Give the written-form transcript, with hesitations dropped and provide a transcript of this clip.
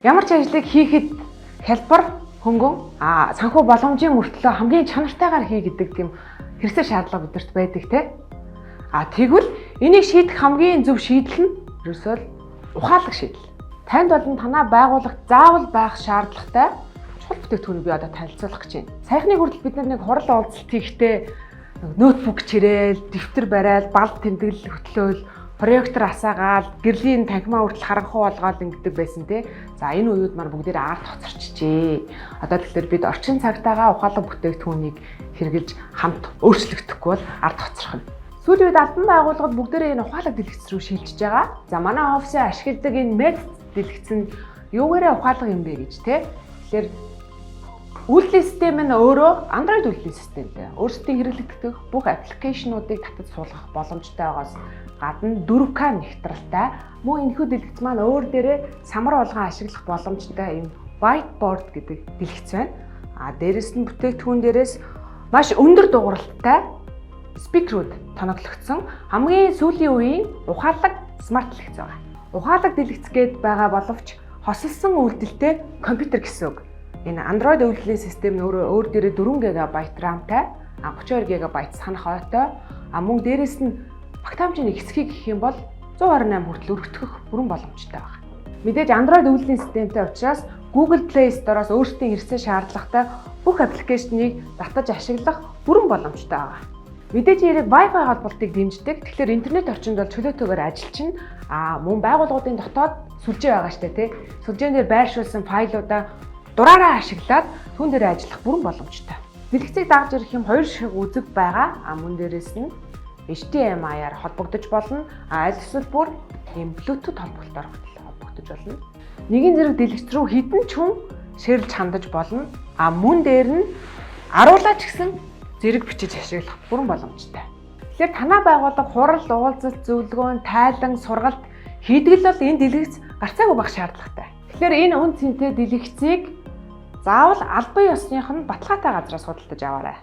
Ямар ч ажлыг хийхэд хялбар, хөнгөн, санхүү боломжийн мөртлөө хамгийн чанартайгаар хий гэдэг тийм хэрэгцээ, шаардлага бидэрт байдаг, те. Тэгвэл энийг шийдэх хамгийн зөв шийдэл нь ерөөсөө л ухаалаг шийдэл. Танд болон танай байгууллагт заавал байх шаардлагатай чухал бүтээгдэхүүнийг би одоо танилцуулах гэж байна. Саяхны хүртэл бид нэг хурал уулзалт хийхдээ ноутбук чирээл, дэвтэр барайл, балд тэмдэглэл хөтлөөл, проектор асаагаал, гэрлийн танхимаа хүртэл харанхуй болгоол ингэдэг байсан, тий. За, энэ үеуд маань бүгдээр ард хоцорчжээ. Одоо тэгэхээр бид орчин цагтаагаа ухаалаг бүтээгдэхүүнийг хэрэгжилж хамт өөрчлөгдөхгүй бол ард хоцрох нь. Сүүлийн үед албан байгууллагад бүгдээрээ энэ ухаалаг дэлгэц рүү шилжиж байгаа. За, манай офисын ашигладаг энэ Med дэлгэц нь юугаараа ухаалаг юм бэ гэж, тий. Тэгэхээр үйлдлийн систем нь өөрөө Android үйлдлийн системтэй. Өөрсдийн хэрэглэгдэх бүх application уудыг татаж суулгах боломжтой байгаас гадна 4K нягтралтай. Мөн энэхүү дэлгэц маань өөр дээрээ самар болгон ашиглах боломжтой юм whiteboard гэдэг дэлгэц байна. Дээрэс нь бүтээгдэхүүн дээрээс маш өндөр дугуйралттай speaker үүд тоноглогдсон хамгийн сүүлийн үеийн ухаалаг смарт дэлгэц байгаа. Ухаалаг дэлгэц гээд байгаа боловч хосолсон үйлдэлтэй компьютер гэсэн үг. Энэ Android үйлдлийн систем нь өөрөө өөр дээрээ 4 ГБ RAM-тай, 32 ГБ санах ойтой, мөн дээрэс нь багтаамжийн хэсгийг гэх юм бол 128 хүртэл өргөтгөх бүрэн боломжтой байна. Мэдээж Android үйлдлийн системтэй учраас Google Play Store-оос өөрсдийн хэрэгцээ шаардлагатай бүх application ийг татаж ашиглах бүрэн боломжтой байгаа. Мэдээж хэрэг Wi-Fi холболтыг дэмждэг. Тэгэхээр интернет орчинд бол чөлөөтэйгээр ажиллана. Мөн байгууллагуудын дотоод сүлжээ байгаа штэ, тий. Сүлжээн дээр байршуулсан файлуудаа дураараа ашиглаад түүн дээр ажиллах бүрэн боломжтой. Дэлгэцийг дагаж ирэх юм хоёр шиг үзэг байгаа. Мөн дээрээс нь HDMI-аар холбогдож болно. Аль эсвэл бүр ийм Bluetooth холбогдлоор хүртэл холбогдож болно. Нэгэн зэрэг дэлгэц рүү хэдэн ч хүн share лж хандаж болно. Мөн дээр нь аруулаа ч гэсэн зэрэг бичиж ашиглах бүрэн боломжтой. Тэгэхээр танай байгууллага хурал, уулзалт, зөвлөгөөн, тайлан, сургалт хийдэг л бол энэ дэлгэц гарцаагүй байх шаардлагатай. Тэгэхээр энэ үнэ цэнтэй дэлгэцийг заавал албан ёсных нь баталгаатай газраас худалдаж аваарай.